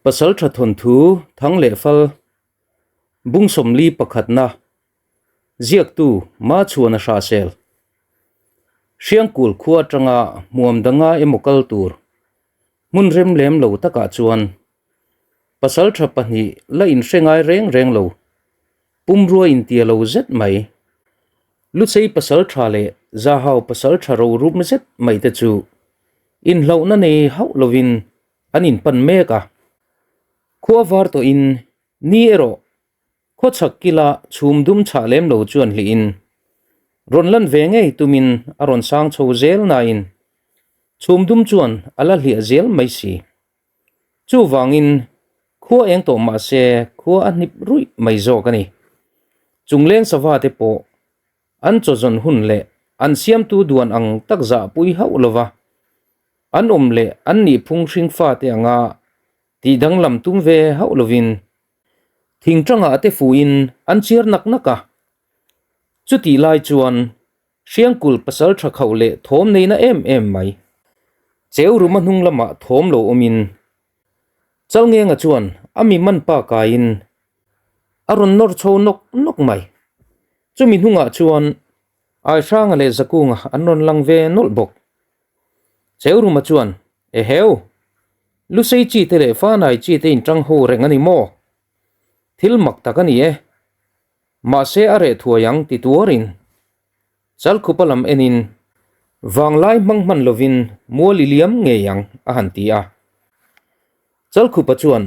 Pasaltha thawnthu thang leh fal bung sawmli pakhatna ziaktu Machhuana Hrahsel Hriangkul khua atanga hmuam danga emaw kal tur hmun rem lem lo takah chuan pasaltha pahnih la inhre ngai reng reng lo pumrua intia lo zet mai Luchei pasaltha leh Zahau pasaltha rorum zet mai te chu inhlauhna nei hauh lovin an inpan mek a. Khua var tawhin ni erawh khawchhak kila chhum dum chhah lem lo chuan hlihin rawn lan ve ngei tumin a rawn sang chho zel nain chhum dum chuan a la hliah zel mai si. Chuvangin khua eng tawh mah se khua a hnip ruih mai zawk a ni. Chungleng sava te pawh an chawzawn hun leh an siamtu duan ang tak zahpui hauh lova an awm leh an nihphung hring fate anga tih danglam tum ve hauh lovin thingtangah te fuhin an chiar nak nak a. Chutih lai chuan Hriangkul pasal tha khauh leh thawm neina em em mai. Cheu ruma hnung lamah thawm lo awmin Chalngenga chuan a mi man pa kaiin a rawn nawr chho nawk nawk mai. Chumi hnungah chuan Aihranga leh Zakunga an rawn lang ve nawlh bawk. Cheu ruma chuan, Eheu! Lusei chi te leh Fanai chi te inṭang ho reng a ni maw? Thil mak tak a ni e. Mahse a reh thuai ang ti tuarin Chalkhupa lam enin vanglai hmang hman lovin mual i liam ngei ang a han ti a. Chalkhupa chuan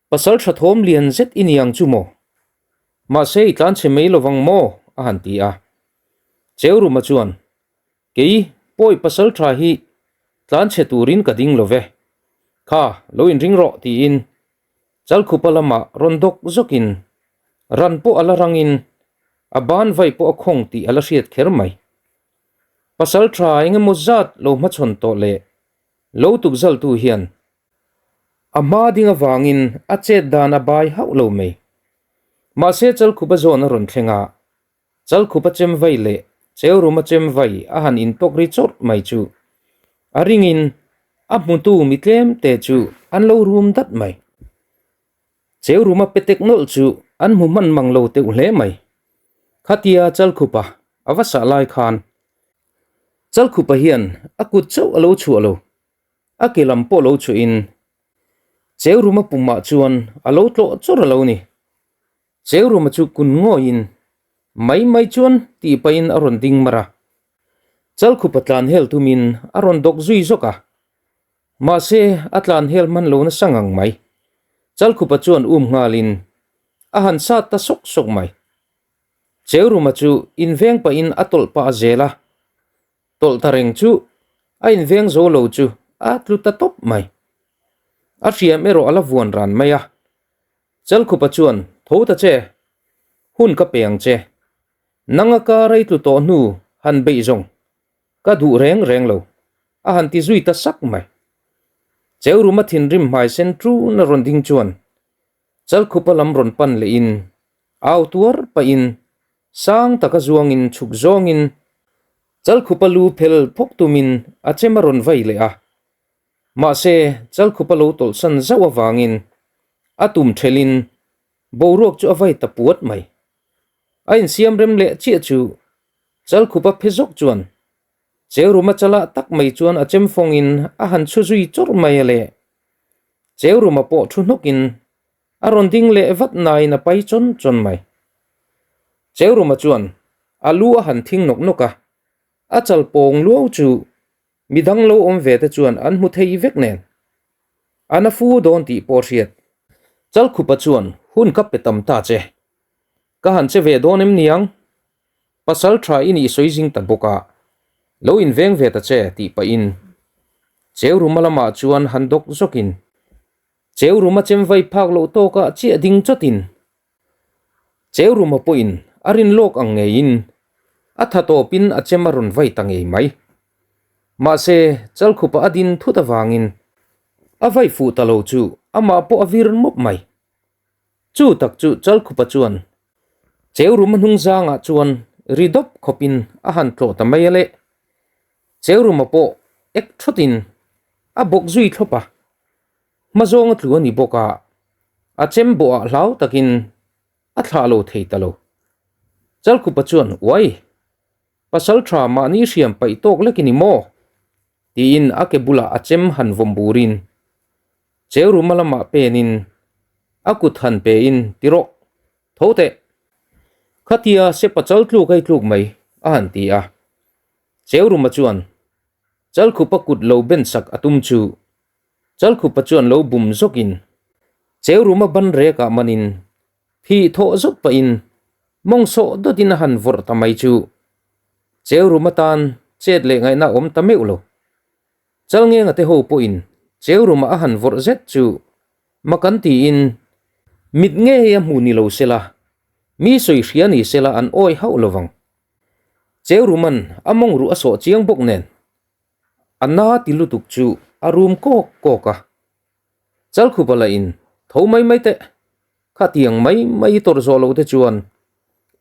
pasal tha thawm lian zet i ni ang chu maw? Mahse i tlanchhe mai lovang maw? a han ti a. Cheuruma chuan kei pawi pasal tha hi tlanchhe turin ka ding lo ve. Kha lo inring rawh tiin Chalkhupa lamah rawn dawk zawkin ran pawh a la rangin a ban vai pawh a khawng tih a la hriat kher mai. Pasal tha eng emaw zat lo hmachhawn tawh leh lo tukzaltu hian a hma ding avangin a chet dan a bai hauh lo mai. Mahse Chalkhupa zawn a rawn thleng a, Chalkhupa chem vai leh Cheuruma chem vai a han intawk ri chawrh mai chu a ringin a hmutu mi tlem te chu an lo rum dat mai. Cheuruma petek nawlh chu an hmu hman mang lo teuh hle mai. Khatia Chalkhupa a va sah lai khan Chalkhupa hian a kut chauh a lo chhuah lo, a ke lam pawh lo chhuahin Cheuruma pumah chuan a lo tlawh chawrh a lo ni. Cheuruma chu kun ngawiin mai mai chuan tih pahin a rawn ding mar a. Chalkhupa tlan hel tumin a rawn dawk zui zawk a. Mahse, a tlan hel hman lo nasa ngang mai. Chalkhupa chuan um nghalin a han sat ta sawk sawk mai. Cheuruma chu inveng pahin a tawlh pah zel a. Tawlh ta reng chu a inveng zo lo chu a tlu ta tawp mai. A hriam erawh a la vuan ran mai a. Chalkhupa chuan, Tho ta che, hun ka pe ang che. Nanga ka rei tlu tawh hnu han beih zawng ka duh reng reng lo, a han ti zui ta sak mai. Cheuruma thinrim hmai sen ṭun a rawn ding chuan Chalkhupa lam rawn pan lehin au tuar pahin sang taka zuangin chhuk zawngin Chalkhupa lu phel phawk tumin a chem a rawn vai leh a. Mahse, Chalkhupa lo tawlhsan zauh avangin a tum thelhin boruak chu a vai ta puat mai. A insiam rem leh chiah chu Chalkhupa phe zawk chuan Cheuruma chalah tak mai chuan a chem fawngin a han chhu zui chawrh mai a le. Cheuruma pawh thu hnawkin a rawn ding leh vat nain a pai chawn chawn mai. Cheuruma chuan a lu a han thing nawk nawk a, a chal pawng luau chu Midang lo awm ve te chuan an hmu thei vek nen. A na fu dawn tih pawh hriat. Chalkhupa chuan hun ka pe tam ta che. Ka han che ve dawn em niang? Pasal tha i nih sawi zing ta bawk a, lo inveng ve ta che tih pahin Cheuruma lamah chuan han dawk zawkin Cheuruma chem vai phak loh tawkah chiah ding chawtin Cheuruma pawhin a rin lawk ang ngeiin a tha tawpin a chem a rawn vai ta ngei mai. Mahse, Chalkhupa a din thut avangin a vai fuh ta lo chu amah pawh a vir mawp mai. Chu tak chu Chalkhupa chuan Cheuruma hnung zangah chuan ri dawp khawpin a han tlawh ta mai a le. Cheuruma pawh ek thawtin a bawk zui thlawp a. Hma zawng a tlu a ni bawk a, a chem bawhah hlau takin a thlah lo thei ta lo. Chalkhupa chuan, Uai! Pasal tha mahni hriam paih tawk lek i ni maw? tiin a ke bulah a chem han vawm burin Cheuruma lamah penin a kut han pein, Ti rawh, tho teh! Khatia sepa chal tluk hei tluk mai, a han ti a. Cheuruma chuan Chalkhupa kut lo ben sak a tum chu Chalkhupa chuan lo bum zawkin Cheuruma ban rekah manin thih thawh zawk pahin mawng sawh dawtin a han vawrh ta mai chu Cheuruma tan chet leh ngaihna a awm ta meuh lo. Chalngenga te ho pawhin Cheuruma a han vawrh zet chu mak an tiin mit ngei a hmu ni lo sela, mi sawi hria ni sela an awi hauh lovang. Cheuruman a mawng ruh a sawh chiang bawk nen A na ti lutuk chu a rum kawk kawk a. Chalkhupa lah in tho mai mai teh, khatiang mai mai i tawrh zawh loh te chuan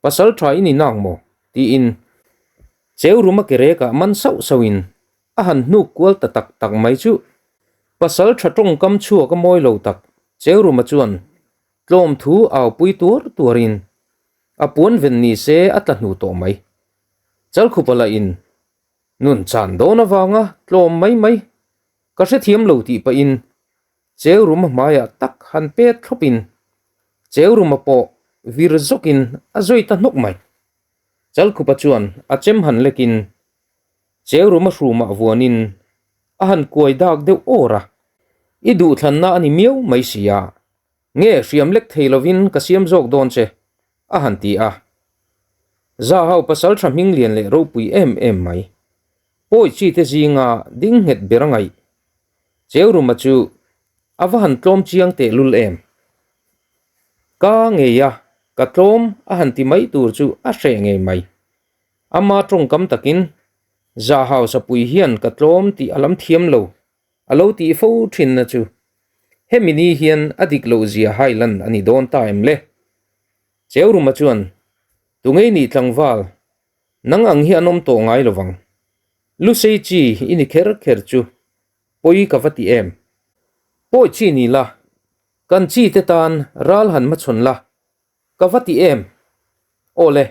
pasal tha i ni nang maw? tiin Cheuruma ke rekah man sauh sauh in a han hnuk kual ta tak tak mai chu pasal tha tawngkam chhuak a mawi lo tak Cheuruma chuan tlawm thu au pui tuar tuar in a puan ven ni se a tla hnu tawh mai. Chalkhupa lah in Nun chan dawn avanga tlawm mai mai ka hrethiam lo tih pahin Cheuruma hmaiah tak han pet thlawpin Cheuruma pawh vir zawkin a zui ta hnawk mai. Chalkhupa chuan a chem han lekin Cheuruma hrumah vuanin a han kuai dak deuh awr a, I duhthlanna a ni miau mai si a, nge hriam lek thei lovin ka siam zawk dawn che a han ti a. Zahau pasal tha hming lian leh ropui em em mai. Pawi chi te zinga ding nghet ber a ngaih. Cheuruma chu a va han tlawm chiang teh lul em. Ka ngei a, ka tlawm a han ti mai tur chu a hreh ngei mai. Ama tawngkam takin Zahau sapui hian ka tlawm tih a lam thiam lo a lo tih fo thinna chu hemi ni hian a dik loh zia hai lan a ni dawn ta em le? Cheuruma chuan, Tungei nih tlangval, nang ang hi an awm tawh ngai lo vang. Lusei chi i ni kher kher chu pawi ka va ti em? Pawi chi ni la, kan chi te tan ral han hmachhawn la, Ka va ti em? Aw le,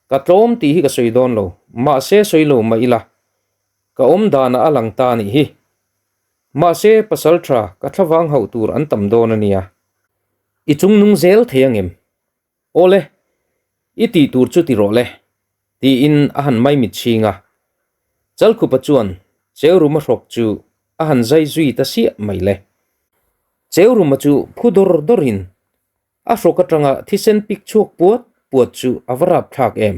ka tlawm tih hi ka sawi dawn lo, mahse sawi lo mah ila, ka awm danah a lang ta a nih hi. Mahse pasal tha ka thlavang hauh tur an tam dawn a nia. I chung nung zel thei angem? Aw le, i tih tur chu ti rawh le, tiin a han maimit chhing a. Chalkhupa chuan Cheuruma hrawk chu a han zai zui ta siah mai le. Cheuruma chu phu dawr dawrin A hrawk atanga thisen pik chhuak puat puat chu a va rap thlak em.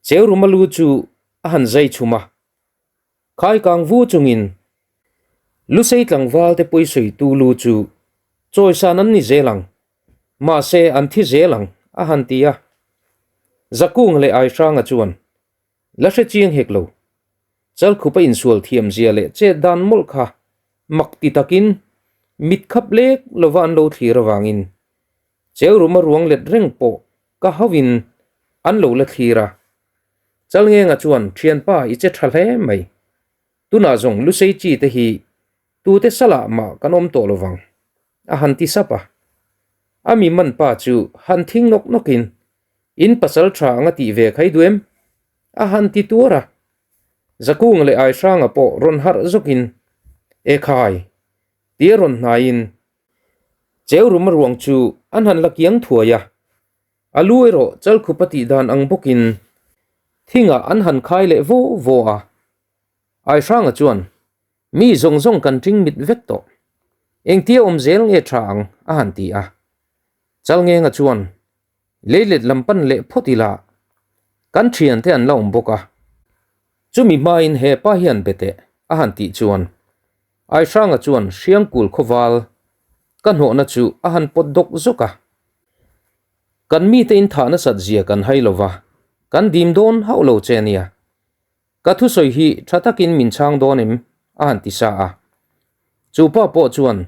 Cheuruma lu chu a han zai chhum a, khai kang vu chungin Lusei tlangval te pawisawitu lu chu chawisan an ni zel ang, mahse an thi zel ang a han ti a. Zakung leh Aihranga chuan La hre chiang hek lo. Chalkhupa insual thiam zia leh chet dan mawlh kha mak ti takin mit khap lek lova an lo thlir avangin Cheuruma ruang let reng pawh ka hauhin an lo la thlir a. Chalngenga chuan thianpa i che tha hle mai. Tunah zawng Lusei chi te hi tute salah mah kan awm tawh lovang a han ti sap a. A mi man pa chu han thing nawk nawkin In pasal tha anga tih ve khai duh em? A han ti tuar a. Zakung leh Aihranga pawh rawn harh zawkin, E khai! Tia rawn hnaiin Cheuruma ruang chu an han la kiang thuai a. A lu erawh Chalkhupa tih dan ang bawkin thingah an han khai leh vaw vaw a. Aihranga chuan, Mi zawng zawng kan ṭing mit vek tawh. Engtia awm zel nge ṭha ang? a han ti a. Chalngenga chuan, Leilet lam pan leh phawt ila, kan thiante an la awm bawk a. Chumi hmain he pa hian be teh a han tih chuan Aihranga chuan Hriangkul khawval ka hnawhna chu a han pawt dawk zawk a. Kan mite in thah nasat zia kan hai lova, kan dim dawn hauh lo che nia. Ka thusawi hi tha takin min chhang dawn em? a han ti sa a. Chu pa pawh chuan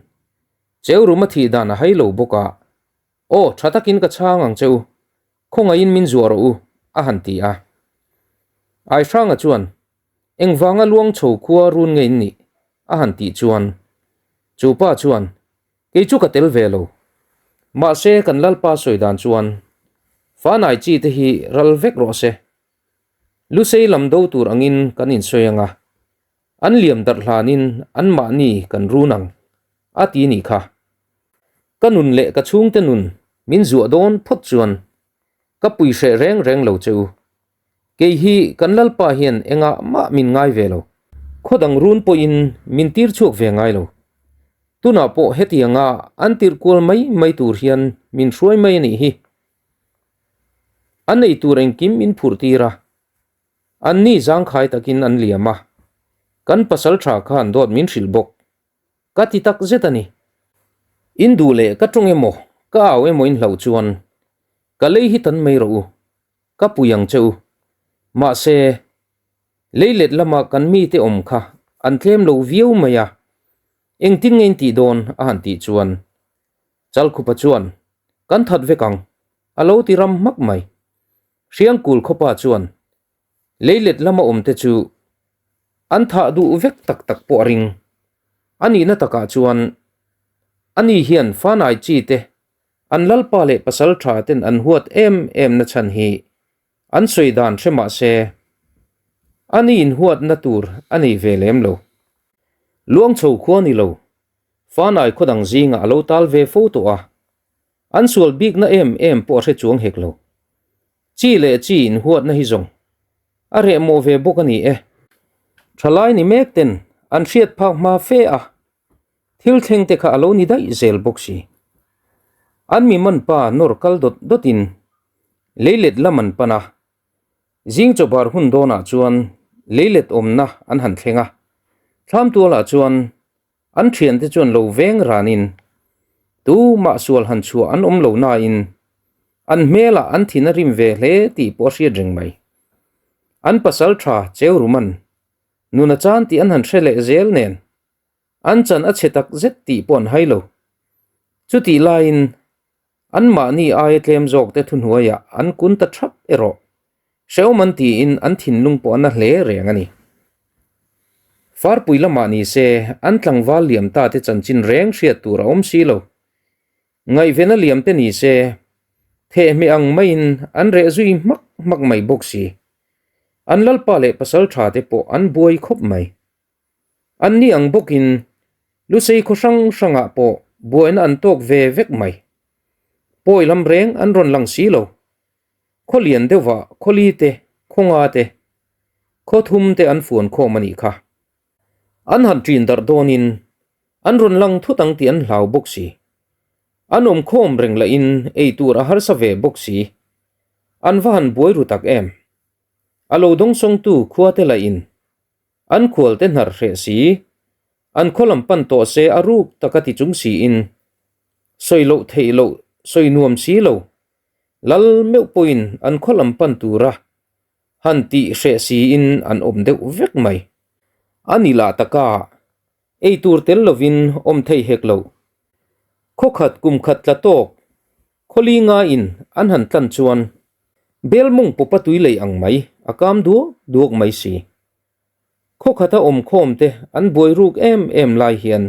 Cheuruma thih dan a hai lo bawk a, Aw, tha takin ka chhang ang che u, khawngaihin min zuah rawh u, a han ti a. Aihranga chuan, Engvanga luang chho khua run nge in nih? a han tih chuan, Chu pa chuan, Kei chu ka tel ve lo. Mahse kan Lalpa sawi dan chuan Fanai chi te hi ral vek rawh se. Lusei lam do tur angin kan insawi ang a, an liam darh hlanin anmahni kan run ang, a ti nih kha. Ka nun leh ka chhungte nun min zuah dawn phawt chuan ka pui hreh reng reng lo che u. Kei hi kan Lalpa hian engah mah min ngai ve lo. Khaw dang run pawhin min tir chhuak ve ngai lo. Tunah pawh hetianga an tirh kual mai mai tur hian min hruai mai a nih hi. An ei tur engkim in phurh tir a, an ni zangkhai takin an liam a, kan pasal tha khan dawt min hrilh bawk. Ka ti tak zet a ni. In duh leh ka tawng emaw, ka au emaw in hlauh chuan ka lei hi tan mai rawh u, ka pui ang che u. Mahse, leilet lama kan mite awm kha an tlem lo viau mai a, engtin nge in tih dawn a han tih chuan Chalkhupa chuan, Kan that vek ang, a lo ti ram hmak mai. Hriangkul khawpa chuan leilet lama awmte chu an thah duh vek tak tak pawh a ring. A nihna takah chuan ani hian Fanai chi te an lalpa leh pasal tha ten an huat em em na chhan hi an sawi dan hre mah se ani inhuatna tur a nei ve lem lo. Luangchho khua ni lo, Fanai khaw dang zingah a lo tal ve fo tawh a, An sual bikna em em pawh a hre chuang hek lo. Chi leh chi inhuatna hi zawng a reh mawh ve bawk a ni e. Thalai ni mek ten an hriat phak hma fe a, thil thleng te kha a lo ni daih zel bawk si. An mi man pa nawr kal dawt dawt in leilet lam an pan a, zing chawbar hun dawnah chuan leilet awmna an han thleng a, thlam tualah chuan An thiante chuan lo veng ranin tumah sual han chhuah an awm lo nain an hmelah an thin a rim ve hle tih pawh a hriat reng mai. An pasal tha Cheuruman nun a chan tih an han hre leh zel nen an chan a chhe tak zet tih pawh an hai lo. Chutih laiin Anmahni aia tlem zawkte thuhnuaiah an kun ta thap erawh hrehawm an tiin an thinlung pawh a na hle reng a ni. Farpui lamah ni se an tlangval liam ta te chanchin reng hriat tur a awm si lo. Ngaihvena liam te ni se thehmeh ang maiin an reh zui hmak hmak mai bawk si. An lalpa leh pasal tha te pawh an buai khawp mai. An ni ang bawkin Lusei khaw hrang hrangah pawh buaina an tawk ve vek mai. Pawi lam reng an rawn lang si lo. Khaw lian deuhvah khaw li te, khaw nga te, khaw thum te an fuan khawm a nih kha. An han ṭin darh dawnin an rawn lang thut ang tih an hlau bawk si. An awm khawm reng lahin ei tur a harsa ve bawk si. An va han buai ru tak em. A lo dawngsawngtu khua te lahin An khualte hnar hreh si, an khaw lam pan tawh se a ruk taka ti chung siin, sawi loh theih loh sawi nuam si lo, lal meuh pawhin an khaw lam pan tura han tih hreh siin an awm deuh vek mai. A ni lah taka ei tur tel lovin awm thei hek lo. Khaw khat kum khat tla tawk khawli ngaiin an han tlan chuan bel mawng pawpa tui lei ang mai a kam duak duak mai si. Khaw khata awm khawm te an buai ruk em em lai hian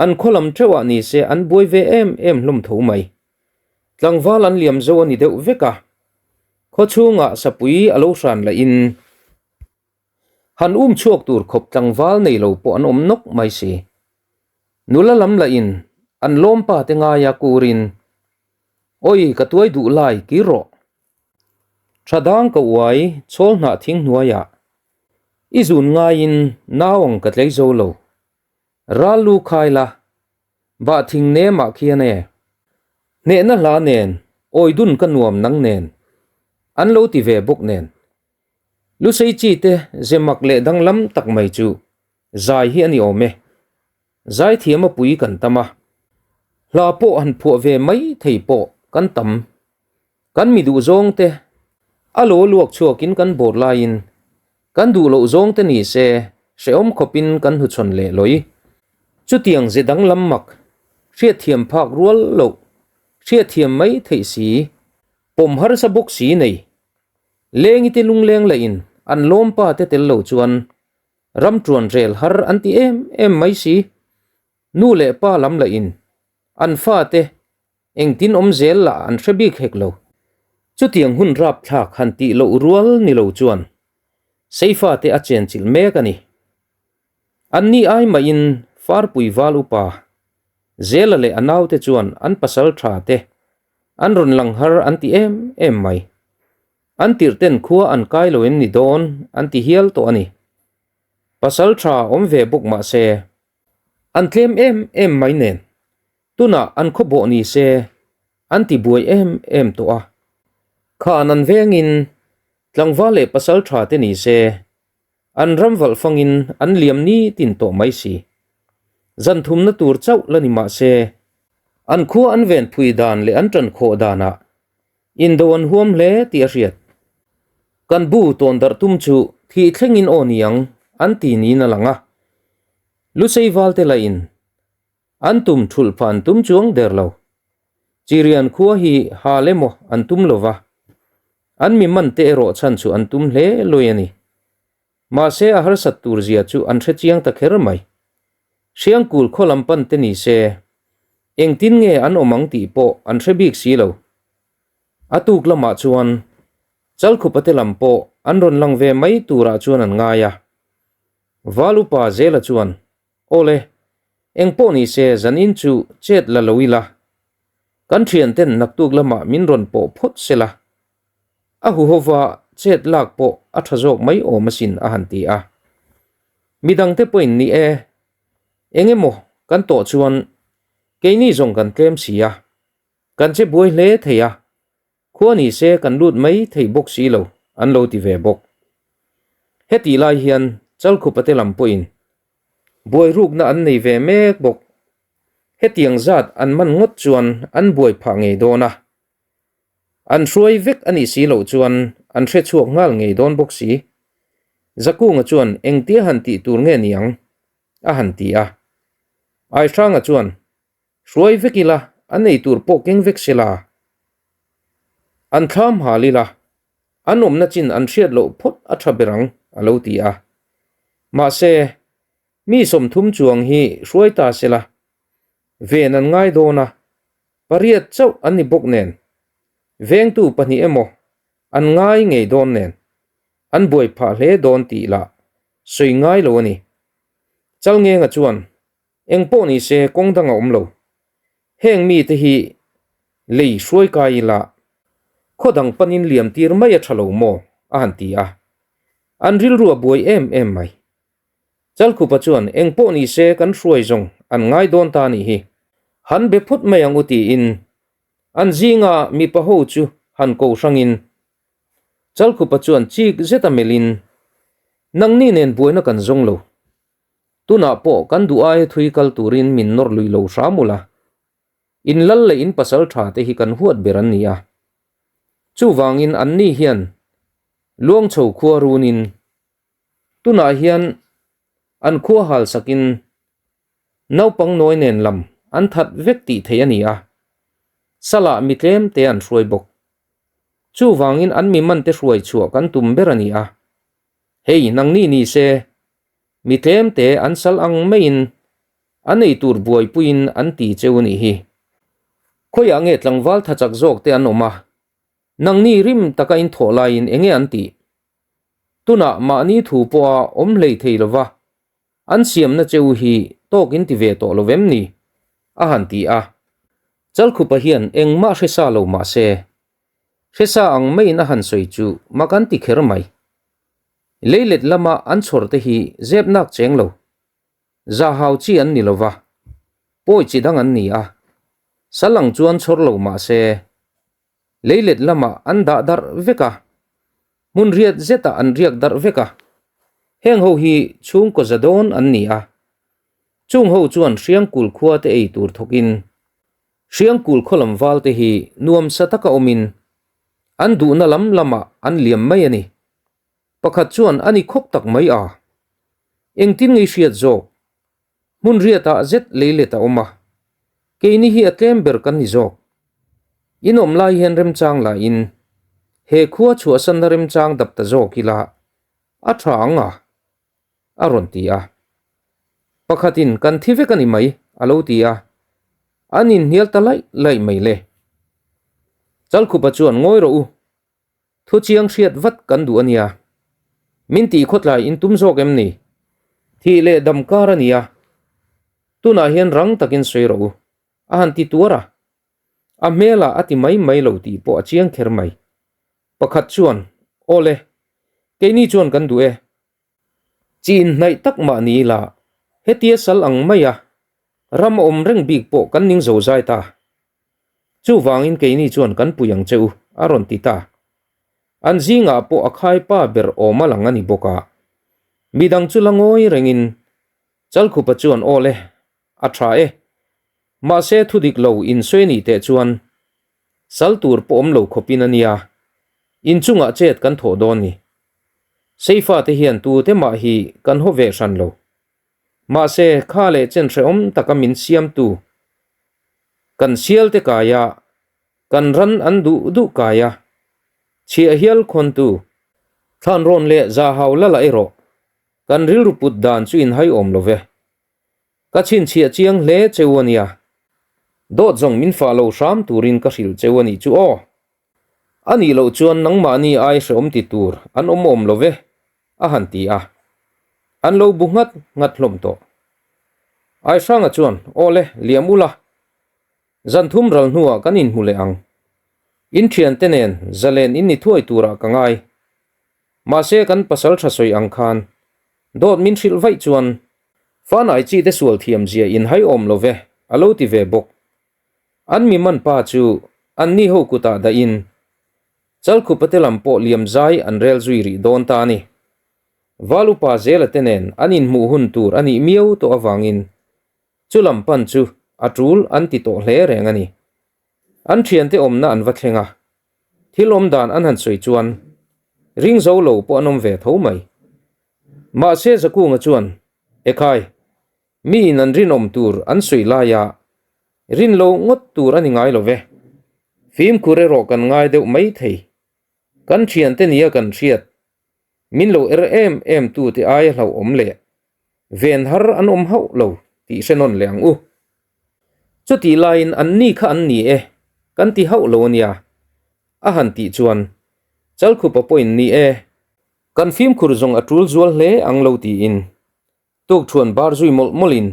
an khaw lam theuhah ni se an buai ve em em hlawm tho mai. Tlangval an liam zo a ni deuh vek a, khaw chhungah sapui a lo hran lahin han um chhuak tur khawp tlangval nei lo pawh an awm nawk mai si. Nula lam lahin an lawmpa te ngaia kurin, Awi ka tuai duh lai kir rawh. Tha dang ka uai chawl hnah thing hnuaiah i zun ngaiin nau ang ka tlei zo lo. Ral lu khai la, bah thing nemah khian e. Hnehna hla nen, awi dun ka nuam nang nen. An lo ti ve bawk nen. Lusei chi te ze mak leh danglam tak mai chu zai hi a ni awm e. Zaithiam a pui kan tam a, hla pawh han phuah ve mai thei pawh kan tam. Kan mi duh zawng te a lo luak chhuakin kan bawr laiin kan duh loh zawng te ni se hrehawm khawpin kan hnuchhawn leh lawi. Chutiang ze danglam mak, hriatthiam phak rual loh, hriatthiam mai theih si, pawm harsa bawk si nei. Lengi te lungleng lahin an lawmpa te tel lo chuan Ram tuan rel har an ti em em mai si. Nu leh pa lam lah in an fate engtin awm zel lah an hre bik hek lo. Chutiang hun rapthlak han tih loh rual ni lo chuan Seifate a chenchilh mek a ni. Anni ai mahin Farpui val upa Zela leh a naute chuan an pasal tha te an rawn lang har an ti em em mai. An tirh ten khua an kai lo em ni dawn an ti hial tawh a ni. Pasal tha awm ve bawk mah se an tlem em em mai nen tunah an khaw bawh ni se an ti buai em em tawh a. Khan an vengin tlangval leh pasal tha te ni se an ram valh fangin an liam ni tin tawh mai si. Zan thumna tur chauh la ni mah se an khua an ven phui dan leh an tan khawh danah Indo an huam hle tih a hriat. Kan bu tawn darh tum chu thih thlengin aw niang an ti niin a lang a. Lusei valte lahin an tum thulh pha an tum chuang der lo. Chirian khua hi hal emaw an tum lo va, an mi man te erawh chhan chu an tum hle lawi a ni. Mahse a harsat tur zia chu an hre chiang ta kher mai. Hriangkul khaw lam pan te ni se, engtin nge an awm ang tih pawh an hre bik si lo. A tuk lamah chuan Chalkhupa te lam pawh an rawn lang ve mai turah chuan an ngai a. Val upa Zela chuan, Awle, eng pawh ni se zanin chu chet la lo ila, kan thianten naktuk lamah min rawn pawh phawt sela, A huhova chet lak pawh a tha zawk mai awm asin a han ti a. Midangte pawhin ni e, eng emaw kan tawh chuan keini zawng kan tlem si a, kan che buai hle thei a, khua ni se kan lut mai thei bawk si lo an lo ti ve bawk. Hetih lai hian Chalkhupate lam pawhin buai rukna an nei ve mek bawk. Hetiang zat an man ngawt chuan an buai phah ngei dawn a. An hruai vek a nih si loh chuan an hre chhuak nghal ngei dawn bawk si. Zakunga chuan engtia han tih tur nge niang? a han ti a. Aihranga chuan, Hruai vek ila, a nei tur pawh keng vek sela. An thlam hal ila, an awmna chin an hriat loh phawt a tha ber ang, a lo ti a. Mahse, mi 30 chuang hi hruai ta sela, ven an ngai dawn a, Pariat chauh an ni bawk nen, vengtu pahnih emaw an ngai ngei dawn nen, an buai phah hle dawn tih lah sawi ngai lo a ni. Chalngenga chuan eng pawh ni se kawng dang a awm lo. Heng mite hi lei hruai kai ila khaw dang panin liam tir mai a tha lo maw? a han ti a. An rilru a buai em em mai. Chalkhupa chuan eng pawh ni se kan hruai zawng an ngai dawn ta nih hi. Han be phawt mai ang u tiin an zinga mipa ho chu han ko hrangin Chalkhupa chuan chik zeta melhin Nangni nen buaina kan zawng lo. Tunah pawh kan duh aia thui kal turin min nawr lui lo hram ula. In lal leh in pasal tha te hi kan huat ber an ni a. Chuvangin anni hian Luangchho khua runin Tunah hian an khua hal sakin naupang nawi nen lam an that vek tih theih a ni a, salah mi tlem te an hruai bawk. Chuvangin an mi man te hruai chhuah kan tum ber a ni a, hei nangni ni se mi tlem te an sal ang maiin an ei tur buaipuiin an ti cheu a nih hi. Khawiah nge tlangval tha chak zawk te an awm a, nangni rim taka in thawh laiin enge an tih? Tunah mahni thu pawha awm hlei thei lova an siamna che u hi tawk in ti ve tawh lo vem ni? a han ti a. Chalkhupa hian engmah hre sa lo mah se, hre sa ang maiin a han sawi chu mak an ti kher mai. Leilet lama an chhawr te hi zep nak cheng lo. Zahau chi an ni lova, pawi chi dang an ni a. Sal ang chuan chhawr lo mah se, Leilet lamah an dah darh vek a, hmun riat zetah an riak darh vek a. Heng ho hi chhungkaw za dawn an ni a, chung ho chuan Hriangkul khua te ei tur thawkin Hriangkul khaw lam val te hi nuamsa taka awmin an duhna lam lamah an liam mai a ni. Pakhat chuan a ni khawp tak mai a, engtin ngei hriat zawk Hmun riatah zet leilet a awm a, keini hi a tlem ber kan ni zawk. In awm lai hian remchang lahin he khua chhuahsanna remchang dap ta zawk ila a tha ang a, a rawn ti a. Pakhatin kan thi vek a ni mai. a lo ti a, an inhnial ta laih laih mai le. Chalkhupa chuan ngawi rawh u, thu chiang hriat vat kan duh a nia. Min tih khawtlai in tum zawk em ni? Thih leh dam kar a nia, tunah hian rang takin sawi rawh u, a han ti tuar a. A hmelah a ti mai mai lo tih pawh a chiang kher mai. Pakhat chuan, Aw le, keini chuan kan duh e. Chi inhnaih tak mah ni ila, hetia sal ang maia ram a awm reng bik pawh kan ning zo zai ta. Chuvangin keini chuan kan pui ang che u, a rawn ti ta. An zingah pawh a khaipa ber awm a lang a ni bawk a. Midang chu la ngawi rengin Chalkhupa chuan, Aw le, A tha e. Mahse thu dik lo insawi nih teh chuan sal tur pawh awm lo khawpin a nia, inchungah chet kan thawh dawn ni. Seifa te hian tute mah hi kan haw ve hran lo. Mahse kha leh chen hrehawm taka min siamtu kan sial te kaia kan ran an duh duh kaia chhiah hial khawntu thlanrawn leh zahau la la erawh kan rilru put dan chu inhai awm lo ve. Ka chhinchhiah chiang hle cheu a nia. Dawt zawng min fah lo hram turin ka hrilh cheu a nih chu aw. A nih loh chuan nangmahni ai hrehawm ti tur an awm awm lo ve, a han ti a. An lo bu nghat nghat hlawm tawh. Aihranga chuan, Aw le, liam ula. Zan thum ral hnuah kan inhmu leh ang. In thiante nen zalen in ni thuai turah ka ngai. Mahse kan pasal tha sawi ang khan dawt min hrilh vaih chuan Fanai chi te sual thiam zia in hai awm lo ve a lo ti ve bawk. An mi man pa chu an ni ho kutah dah in Chalkhupa te lam pawh liam zai an rel zui rih dawn ta a ni. Val upa Zela te nen an inhmuh hun tur a nih miau tawh avangin chu lam pan chu a tul an ti tawh hle reng a ni. An thiante awmna an va thleng a, thil awm dan an han sawi chuan ring zo lo pawh an awm ve tho mai. Mahse Zakunga chuan, Ekhai, miin an rinawm tur an sawi laia rin lo ngawt tur a ni ngai lo ve. Fimkhur erawh kan ngai deuh mai thei. Kan thiante nia kan hriat, min lo er em em tute aia hlauhawm leh ven har an awm hauh lo tih hre nawn leh ang u. Chutih laiin an ni kha an ni e, kan ti hauh lo a nia, a han tih chuan Chalkhupa pawhin ni e, kan fimkhur zawng a tul zual hle ang lo tiin tukṭhuan bar zui mawlh mawlhin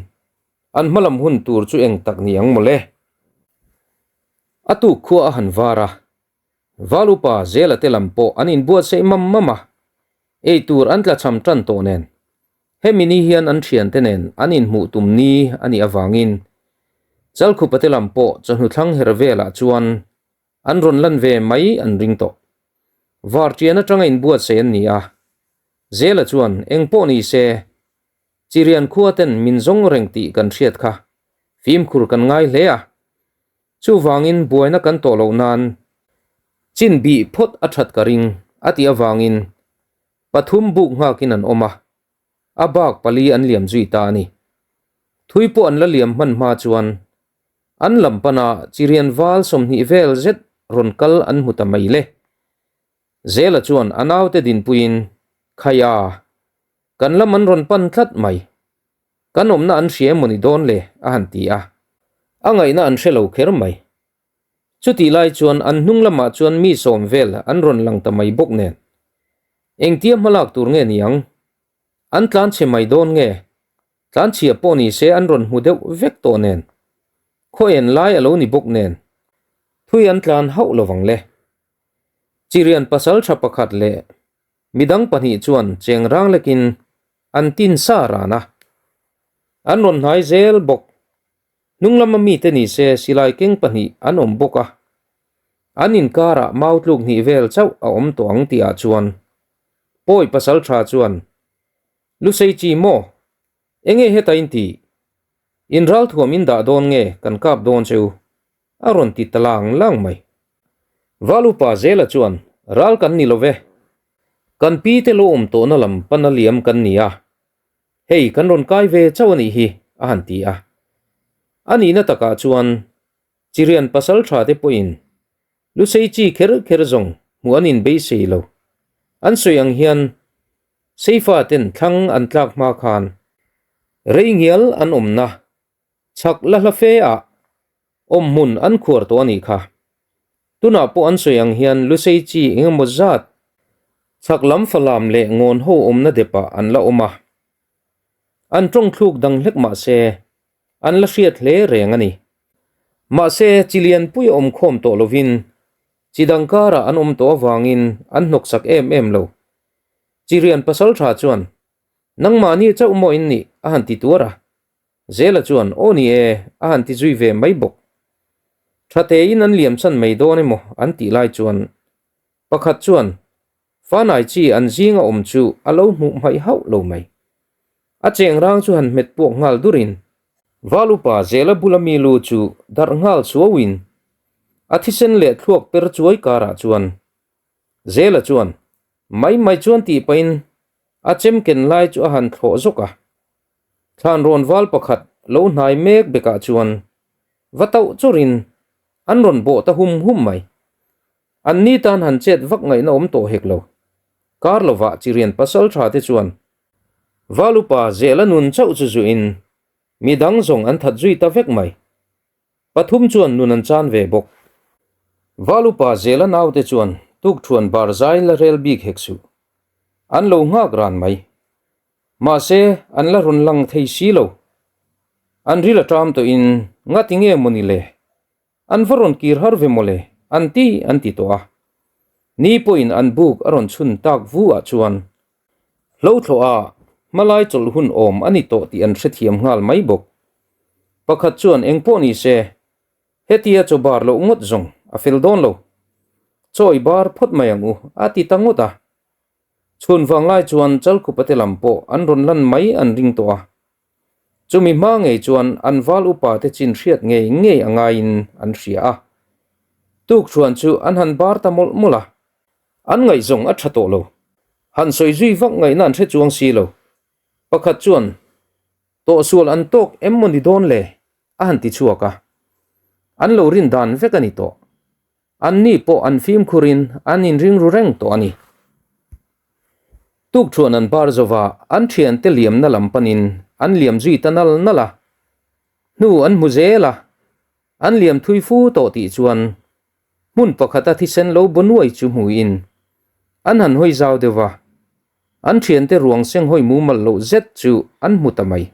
an hmalam hun tur chu eng tak ni ang mawle. A tuk khua a han var a, Val upa Zela te lam pawh an inbuatsaih mam mam a, ei tur an tlachham tan tawh nen. Hemi ni hian an thiante nen an inhmuh tum ni a nih avangin Chalkhupa te lam pawh chawhnu thlang her velah chuan an rawn lan ve mai an ring tawh. Vartian atanga inbuatsaih an ni a, Zela chuan eng pawh ni se Chirian khua ten min zawng reng tih kan hriat kha fimkhur kan ngai hle a, Chuvangin buaina kan tawh loh nan chin bih phawt a that ka ring a tih avangin pathum buk nghakin an awm a, a bak pali an liam zui ta a ni. Thui pawh an la liam hman hma chuan an lam pana Chirian val 20 vel zet rawn kal an hmu ta mai le. Zela chuan a naute dinpuiin, Khaia, kan lam an rawn pan tlat mai. Kan awmna an hria emaw ni dawn le? a han ti a. A ngaihna an hre lo kher mai. Chutih lai chuan an hnung lamah chuan mi sawm vel an rawn lang ta mai bawk nen. Engtia hmalak tur nge ni ang? An tlanchhe mai dawn nge? Tlanchhia pawh ni se an rawn hmu deuh vek tawh nen. Khaw en lai a lo ni bawk nen. Thui an tlan hauh lovang le. Chirian pasal tha pakhat leh midang pahnih chuan cheng rang lekin an tin sa ran a. An rawn hnai zel bawk. Hnung lama mite ni se silai keng pahnih an awm bawk a. An inkarah mau tluk hnih vel chauh a awm tawh ang tihah chuan Pawi pasal tha chuan, Lusei chi maw? Enge heta in tih? In ralthuam in dah dawn nge kan kap dawn cheu? A rawn ti ta lang lang mai. Val upa Zela chuan, Ral kan ni lo ve. Kan pi te lo awm tawhna lam pana liam kan ni a. Hei kan rawn kai ve chauh a nih hi, a han ti a. A nihna takah chuan Chirian pasal tha te pawhin Lusei chi kher kher zawng hmuh an inbeisei lo. An sawi ang hian Seifa ten thlang an tlak hma khan rei ngial an awmna. Chhak la hla fe ah awm hmun an khuar tawh a nih kha. Tunah pawh an sawi ang hian Lusei chi eng emaw zat chhak lam falam leh ngawn ho awmna depah an la awm a. An tawng thluk dang hlek mah se an la hriat hle reng a ni. Mahse chi lianpui a awm khawm tawh lovin chi dang karah an awm tawh avangin an hnawksak em em lo. Chi rian pasal tha chuan Nangmahni chauh maw in nih? a han ti tuar a. Zela chuan, Aw ni e, a han ti zui ve mai bawk. Tha tein an liam chhan mai dawn emaw an tih lai chuan pakhat chuan Fanai chi an zinga awm chu a lo hmuh hmaih hauh lo mai. A cheng rang chu han hmet puak nghal durin Val upa Zela bula mi lu chu darh nghal suauin a thisen leh thluak per chuai karah chuan Zela chuan mai mai chuan tih pahin a chem ken lai chu a han thlawh zawk a. Thlan rawn val pakhat lo hnai mek bekah chuan va tauh chawrin an rawn bawh ta hum hum mai. An ni tan han chet vak ngaihna awm tawh hek lo. Kar lovah Chirian pasal tha te chuan Val upa Zela nun chauh chu zuiin mi dang zawng an that zui ta vek mai. Pathum chuan nun an chan ve bawk. Val upa Zela naute chuan tukthuan bar zai la rel bik hek suh. An lo nghak ran mai. Mahse, an la rawn lang thei si lo. An ril a ṭam tawhin, Ngati nge maw ni le? An va rawn kir har ve maw le? An ti an ti tawh a. Ni pawhin an buk a rawn chhun tak vu ah chuan hlothlawh a hmalai chawlh hun awm a ni tawh tih an hrethiam nghal mai bawk. Pakhat chuan eng pawh ni se, hetia chaw bar loh ngawt zawng a fel dawn lo. Chaw i bar phawt mai ang u, a ti ta ngawt a. Chhun vang lai chuan Chalkhupate lam pawh an rawn lan mai an ring tawh a. Chumi hma ngei chuan an val upa te chin hriat ngei ngei a ngaiin an hria a. Tukṭhuan chu an han bar ta mawlh mawlh a. An ngaihzawng a ṭha tawh lo. Han sawi zui vak ngaihna an hre chuang si lo. Pakhat chuan, Tawhsual an tawk em maw ni dawn le? a han ti chhuak a. An lo rin dan vek a ni tawh. Anni pawh an fimkhurin an inring ru reng tawh a ni. Tukṭhuan an bar zova an ṭhiante liamna lam panin an liam zui ta nal nal a. Hnu an hmu zel a, an liam thui fu tawh tih chuan hmun pakhata thisen lo baw nuai chu hmuin an han hawi zau deuh va, an ṭhiante ruang senghawi mumal loh zet chu an hmu ta mai.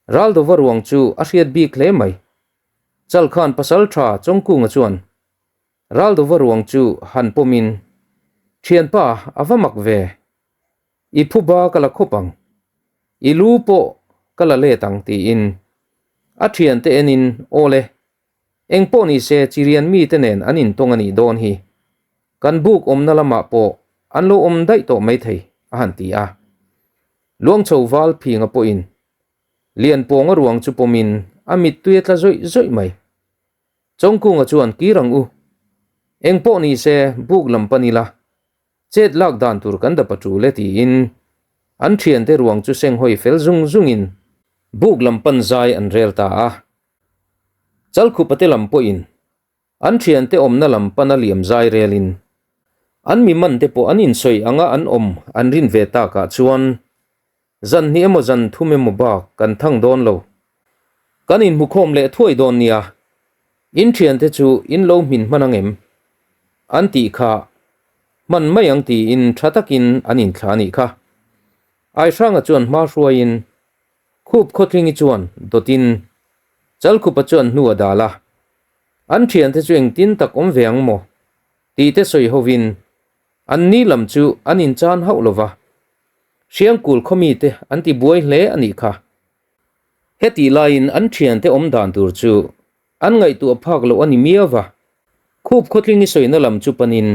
Raldova ruang chu a hriat bik hle mai. Chalkhan pasal tha Chawngkunga chuan Raldova ruang chu han pawmin, Thianpa, a va mak ve. I phuba ka la khawp ang. I lu pawh ka la let ang tiin a thiante enin, Aw le, eng pawh ni se Chirian mite nen an intawng a nih dawn hi. Kan buk awmna lamah pawh an lo awm daih tawh maithei, a han ti a. Luangchho val phinga pawhin Lianpawnga ruang chu pawmin a mittui a tla zawih zawih mai. Chawngkunga chuan kir ang u. Eng pawh ni se buk lam pan ila, chet lak dan tur kan dap a tul e tiin an thiante ruang chu senghawi fel zung zungin buk lam pan zai an rel ta a. Chalkhupate lam pawhin An thiante awmna lam pana liam zai relin an mi man te pawh an insawi anga an awm an rin ve takah chuan zan hnih emaw zan thum emaw bak kan thang dawn lo. Kan inhmukhawm leh thuai dawn nia, in thiante chu in lo hmin hman ang em? An tih kha hman mai ang tiin tha takin an inthlah a nih kha. Aihranga chuan hma hruaiin Khup Khawtlingi chuan dawtin Chalkhupa chuan hnu a dal a. An thiante chu engtin tak awm ve ang maw? tih te sawi hovin an ni lam chu an inchan hauh lo va. Hriangkul khaw mite an ti buai hle a nih kha. Hetih laiin an thiante awm dan tur chu an ngaihtuah phak loh a ni miau va. Khup khawtling i sawina lam chu panin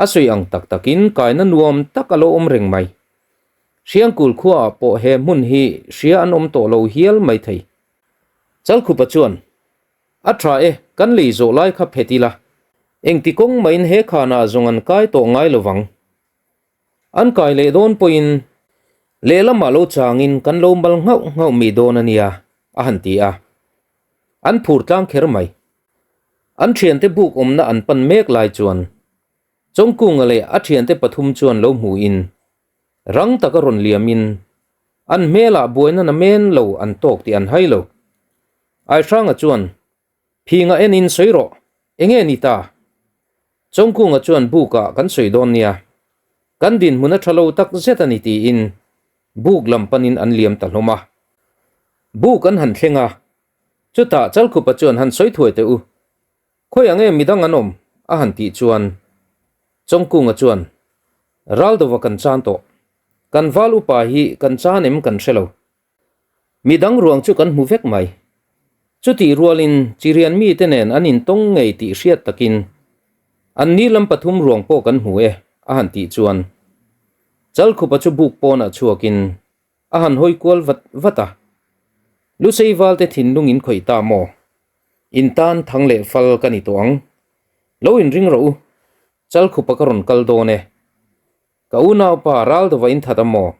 a sawi ang tak takin kaina nuam tak a lo awm reng mai. Hriangkul khuaah pawh he hmun hi hria an awm tawh lo hial mai thei. Chalkhupa chuan A tha e, kan lei zawh lai kha phet ila. Engti kawng mahin he khanah zawng an kai tawh ngai lo vang. An kai leh dawn pawhin lehlamah lo changin kan lo mal nghauh nghauh mi dawn a nia, a han ti a. An phur tlang kher mai. An thiante buk awmna an pan mek lai chuan Chawngkunga leh a thiante pathum chuan lo hmuhin rang taka rawn liamin an hmelah buaina na men lo an tawk tih an hai lo. Aihranga chuan, Phinga enin sawi rawh, enge ni ta? Chawngkunga chuan bukah kan sawi dawn nia, kan dinhmun a tha lo tak zet a ni tiin buk lam panin an liam ta hlawm a. Buk an han thleng a, chutah Chalkhupa chuan han sawi thuai teh u, khawi ang em midang an awm a han tih chuan Chawngkunga chuan Raldova kan chan tawh, kan val upa hi kan chan em kan hre lo. Midang ruang chu kan hmu vek mai. Chutih rualin Chirian mite nen an intawng ngei tih hriat takin an ni lam pathum ruang pawh kan hmu e a han tih chuan Chalkhupa chu buk pawnah chhuakin a han hawi kual vat vat a. Lusei valte thinlung in khawih ta maw? In tan thang leh fal ka ni tawh ang. Lo inring rawh u. Chalkhupa ka rawn kal dawn e. Ka unaupa Raldova in that a maw?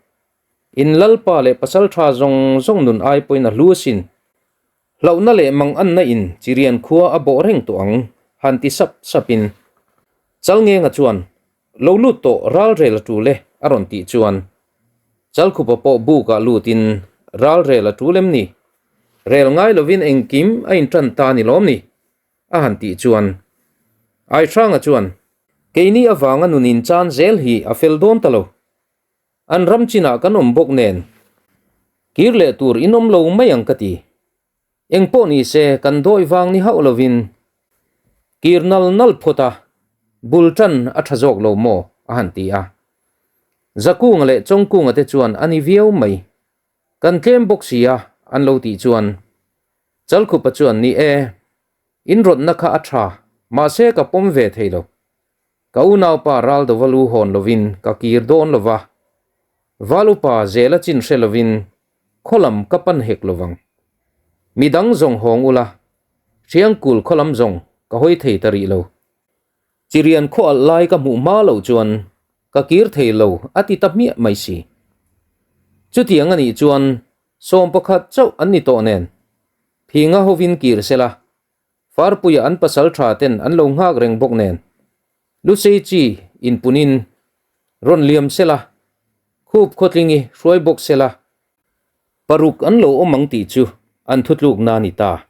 In Lalpa leh Pasaltha zawng zawng nun ai pawhin a hlu asin. Hlauhna leh manganna in Chirian khua a bawh reng tawh ang, han ti sap sapin. Chalngenga chuan, Lo lut tawh ralrel a tul e, a rawn tih chuan. Chalkhupa pawh bukah lutin, Ralrel a tul em ni? Rel ngai lovin engkim a intan ta ni lawm ni? a han tih chuan. Aihranga chuan, Keini avanga nun inchan zel hi a fel dawn ta lo. An ram chinah kan awm bawk nen kir leh tur in awm lo mai ang ka ti. Eng pawh ni se kan dawi vang ni hauh lovin kir nal nal phawt a, bul tan a tha zawk lo maw a han ti a. Zakunga leh Chawngkunga te chuan a ni viau mai. Kan tlem bawk si a an lo tih chuan Chalkhupa chuan ni e, in rawtna kha a tha mahse ka pawm ve thei lo. Ka unaupa Raldova lu hawn lovin ka kir dawn lo va, Val upa zela chin hre lovin khaw lam ka pan hek lo vang. Mi dang zawng hawng ula, Hriangkul khaw lam zawng ka hawi thei ta rih lo. Chirian khaw alh lai ka hmuh hma loh chuan ka kir thei lo a ti ta hmiah mai si. Chutiang a nih chuan 11 chauh an ni tawh nen, Phinga hovin kir sela, Farpuia an pasal tha ten an lo nghak reng bawk nen, Lusei chi inpunin rawn liam sela, khup khawtlingi hruai bawk sela, paruk an lo awm ang tih chu an thutlukna a ni ta.